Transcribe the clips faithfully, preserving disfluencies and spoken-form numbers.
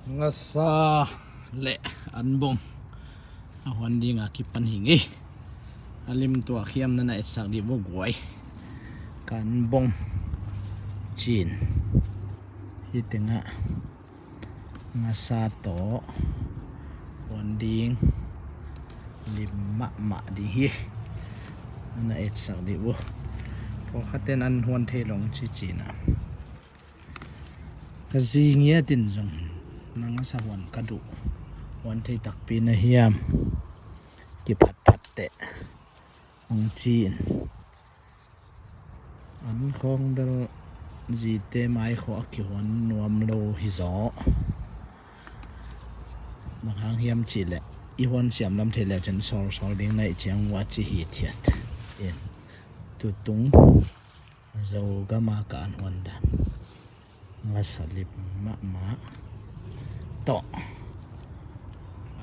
Ngasa le anbong a huan dinga kipan hi ngei. A lim tuak hiam, na na etsak dih vo guai. Ka anbong cin. Hih tengah ngasa tawh huan ding lim mahmah ding hi. Na na etsak dih vo. Pawlkhatten an huan thei lo ci ci-in ah, ka zi ngiatin zong na ngasa huan ka duh, huan thei takpi na hiam, kiphatphat teh, hong ci-in. An khawng bel zite mai khawh a kihuan nuam lo hi zaw. Bang hang hiam cih leh i huan siam lam thei leu cin sawlsawl ding na hih ciang uh a ci hithiat in, tutung Zogam a ka an huan dan. Ngasa lim mahmah tawh,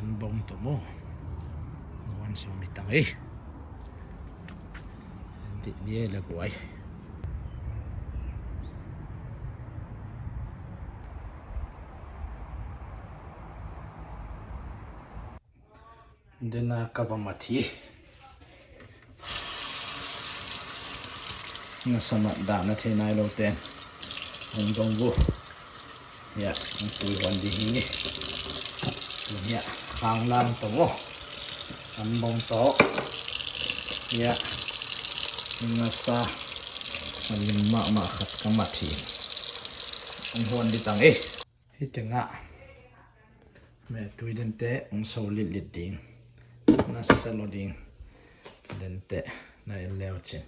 anbong tawh maw, huan sawm hi tang ei. An dih ni ei le guai. Dena ka va mat hi. Ngasa mat dah na thei nai lote hong dong vo. Hiah hong tui huan dih hi. Hiah khang lang tawh vo, anbong tawh. Hiah ngasa a lim mahmah khat ka mat hi. Hong huan dih tang ei. Hih tengah mehtui dente hong so litlit ding, na selo ding dente na en leu cin.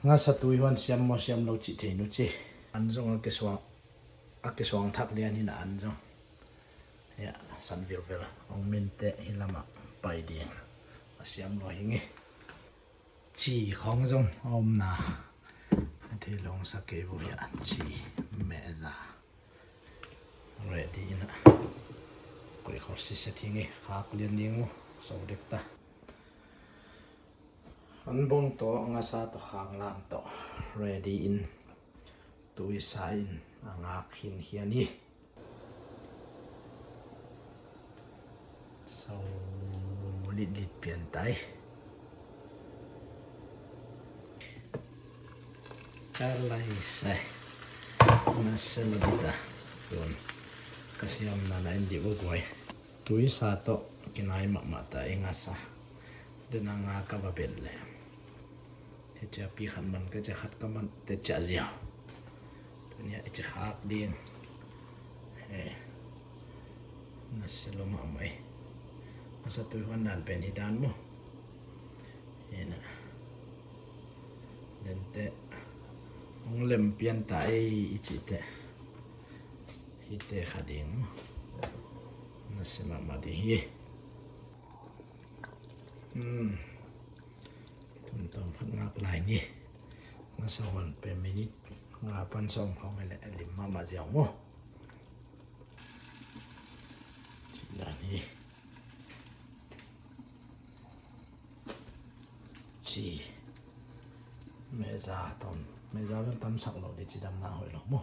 Ngasa tui huan siam maw siam lo cih thei nu ci. An zong a kisuang, a kisuang thak lian hi na an zong. Hiah san vilvel hong minte hih lamah pai ding. A siam lo hi ngei. Ci khawng zong a om na, a thei lo sa kei vo hiah ci mehza. Ready in ah koi khawh siset hi ngei, khak lian ding uh, so dek ta. Anbong tawh ngasa tawh khang lang tawh ready in, tui sa in a ngak hinkhian hi. So litlit pian tai. Ka lai sai. Na selo dih ta. Tun ka siamna na en dih vo guai. Tui sa tawh kinai mahmah ta ei ngasa. Dena nga ka va bel le. Hici a pi khat man ka ci a, khat ka man te ciah ziau. Tuni a i ci khak ding. He. Na selo mahmah ei. Ngasa tui huan dan pen hi dan maw. Hi na. Dente hong lem pian ta ei i cih teh. Hite kha ding maw. Na se mahmah ding hi. Hmm. Tun tawm khat ngak lai ni. Ngasa huan pen minute nga pan sawm khawng hi leh a lim mahmah ziau maw. Cih dan hi. Ci. Mehza tawm. Mehza bel tamsak lo dih ci dam na hoih lo maw.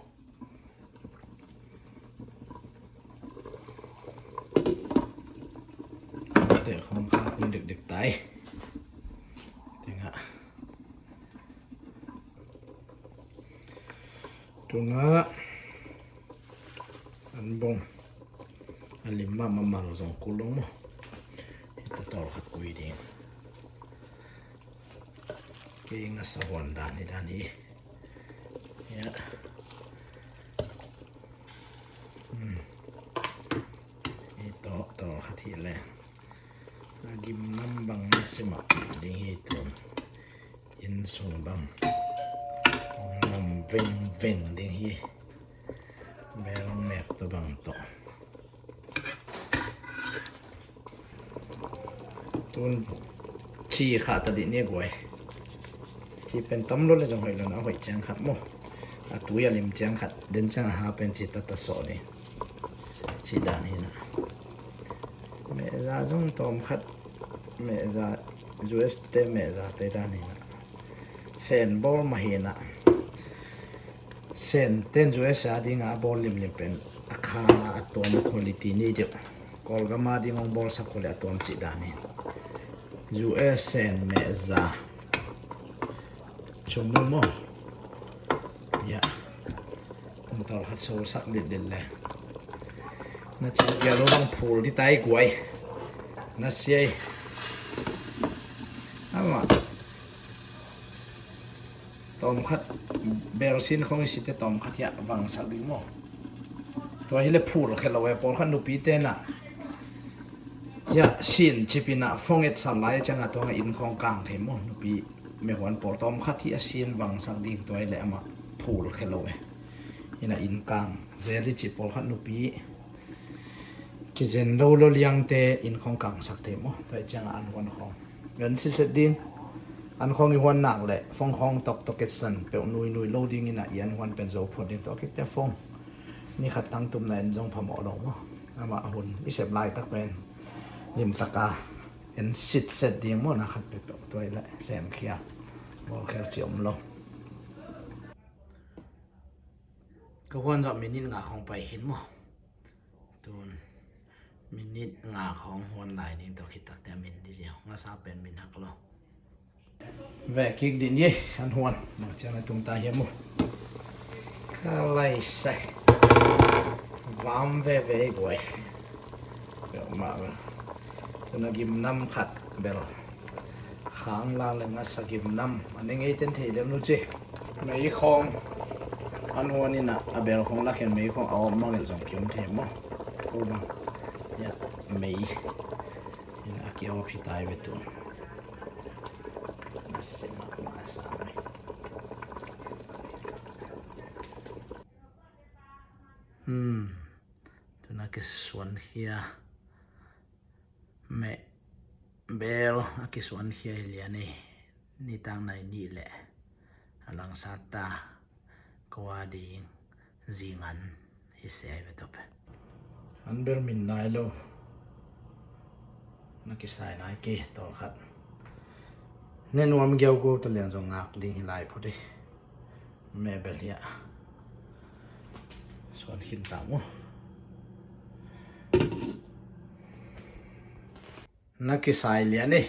Teh khawng kha khawng dikdik tai. Tengah. Tungah anbong a lim mahmah mal zong kul lo maw. Hita tawl khat kui ding. Kei ngasa huan dan hi dan hi. Ya. Hmm. Hita tawl khat hi le. A gim nam bang na sim a ding hi tun. Inn sung bang nam vengveng ding hi. Bel mek tawh bang tawh. Tun ci khah ta dih ni guai. Ci pen tam lo le zong hoih lo na, hoih ciang khat maw. A tui a lim ciang khat den ciang a ha pen ci tata sawh ni. Ci dan hi na. Mehza zong tawm khat. Mehza, U S te mehza te dan hi na. Sen bawl mah hi na. Sen ten U S A dinga a bawl limlim pen a kha a tuam quality ni deuh. Kawlgam a ding hong bawlsak uh leh a tuam cih dan hi. U S sen mehza. Chum mu maw. Ya. Tung tawlkhat solsak litlit le. Na cih pial uh bang phul di tai guai. Na siai. Ama. Tawmkhat bel sin khong i site tawmkhat hiah vangsak ding maw? Tua hileh phul khe lo e, pawlkhat nupi tenah hiah sin cipinah fong et sat lai ciangah tuangah inn khong kang thei maw? Nupi mehuan pawl tawmkhat hi a sin vangsak ding, tua hileh amah phul khe lo e. Inah inn kang zel i cih pawlkhat nupi kizen lo lo liangte inn khong kangsak thei maw? Tua i ciangah an huan khong. Gan siset ding. An khong i huan nak leh fong khong toktok et san peuh nuinui lo ding inah i an huan pen zo phot ding, tua khit teh fong. Ni khat tangtumna en zong phamawh lo maw? Amah hun i sep laitak pen limtaka en sitset ding maw, na khat peuhpeuh tua i leh semkhia. Bawlkhel ci om lo. Ka huan zawh minit nga khong pai khin maw? Tun minit nga khong huan lai ding, tua khit takte a min di ziau. Ngasa pen min hak lo. Veh kik din ye, an huan. Bang ciang a tung ta hiam uh. Ka lai sai. Vam veve i guai. Peuhmah bel. Tuna gimnam khat bel. Khang lang le ngasa gimnam. A ne ngei ten thei lem nu ci. Mei khong. An huan inah a bel khong lakhen mei khong a om mangel zong kiom thei maw? Ko bang. Ya, mei. Inah a kiom a phitai ve tu. Ngasa mah, ngasa mei. Hmm. Tuna kisuan khia. Meh bel a kisuan khia hi lian ei. Nitang nai nih leh a langsat ta. Kua ding zingan hi sia hi ve tawp e. An bel min nai lo. Na kisai nai kei tawlkhat. Ne nuam giau guau ta lian zong ngak ding hi lai phot ei. Meh bel hiah suan khin ta mu. Na kisai lian ei.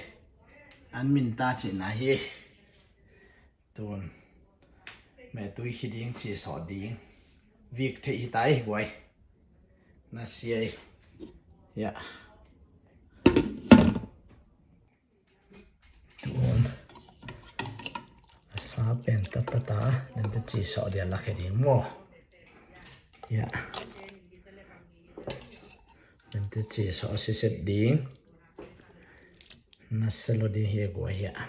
An min ta cihna hi. Tun meh tui khi ding ci sawh ding. Vik theih hi ta ei guai. Na siai. Ya. Tun a sa pen tatata. Dente ci sawh dia lak hi ding maw? Ya. Dente ci sawh siset ding. Na selo ding hi a guai hiah.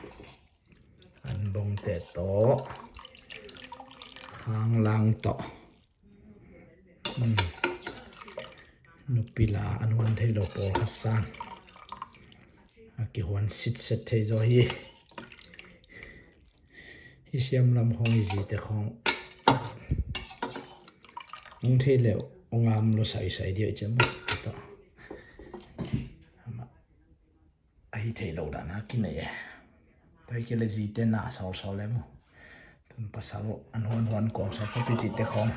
An bongte tawh. Khang lang tawh. Nupi la an huan thei lo pawlkhat sang a kihuan sitset thei zaw hi. Hi siam lam khong i zite khong hong thei leuh hong am lo saisai diah i ciam maw? Ahi thei lo dana kinei e. Tua hi kei le zite na sawlsawl e mu. Tun pasal an huanhuan kawng sawlsawl picihte khawng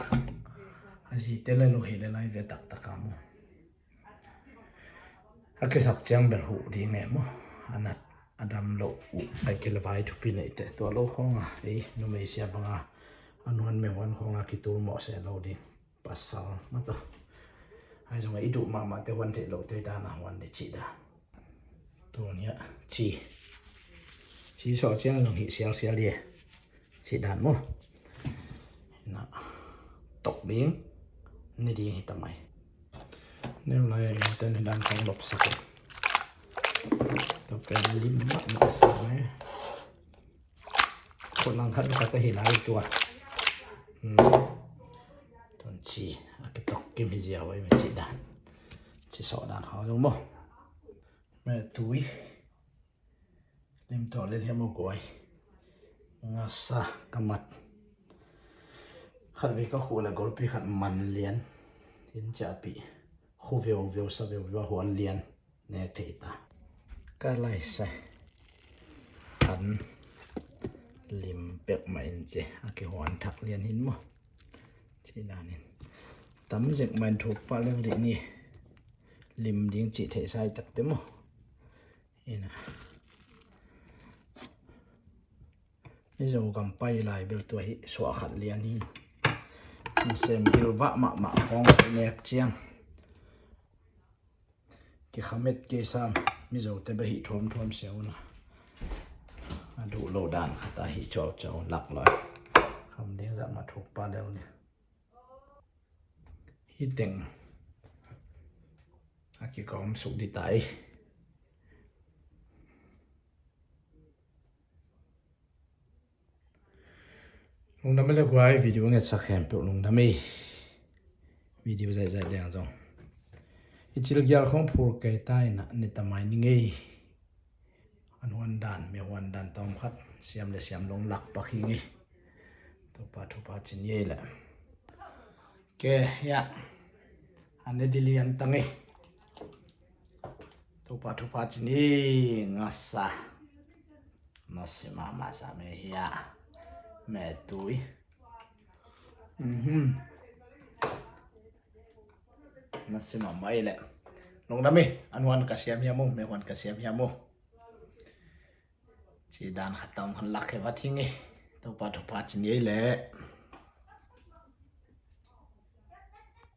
a zite le lo hi le lai ve taktaka mu. A kisap ciang bel huh ding e mu. A nat a dam lo uh ai kei le vai thupi neihte tua lo khawnga ei numei sia banga an huan me huan khawnga kitul mawh se lo ding. Pasal mata. Hai zong i duh mahmah te huan theih loh te dana huan de cih dan. Tun hiah ci ci sawh ciang zong hih sialsial hi. Cih dan maw? Na tok ding ni ding hi tamai. Neu lai a in ten hi dan kong lopsak in. Tua pen lim mahmah sa mai. Khut langkhat khat ka hi lai tua. Tun ci a kitok kim hi ziau ai me cih dan. Ci sawh dan khawng zong maw? Me tui lim tawh lel hiam aw guai. Ngasa ka mat. Khat vei ka khuh le golpi khat man lian in ciahpih khu veuveu sa veuveu a huan lian. Nek thei ta. Ka laisai an lim pek mah in ci a kihuan thak lian hin maw? Ci danin tam zek main thuk pah lel dih ni. Lim ding cih theih sai takte maw. Ina. Mizo gam pai lai bel tua hi suah khat lian hi. Nasem bil vah mahmah khawng nek ciang kikhamet kei sam. Mizote beh hih thuamthuam sia una. A duh lo dan khata hih cawcau lak lai. Kham ding zah mah thuk pah lel ni. Hih teng a kikawm suk dih ta ei. Lungdam ei le guai, video ngetsak khempeuh lungdam ei. Video zaihzaih liang zong i cilgial khawng phur kei ta ina, ni ta mai ni ngei. An huan dan, mi huan dan tawm khat siam le siam long lak pak hi ngei. Topa thupha ci ni ei le. Ke hia. An ne dili an tang ei. Topa thupha ci ni ngasa. Nasi mama sa me hia. Me tui. Mhm. Nasi mama ei le. Lungdam ei, an huan ka siam hiam uh, me huan ka siam hiam uh. Ci dan khat tam khan lak he vat hi ngei. Topa thupha ci ni ei le.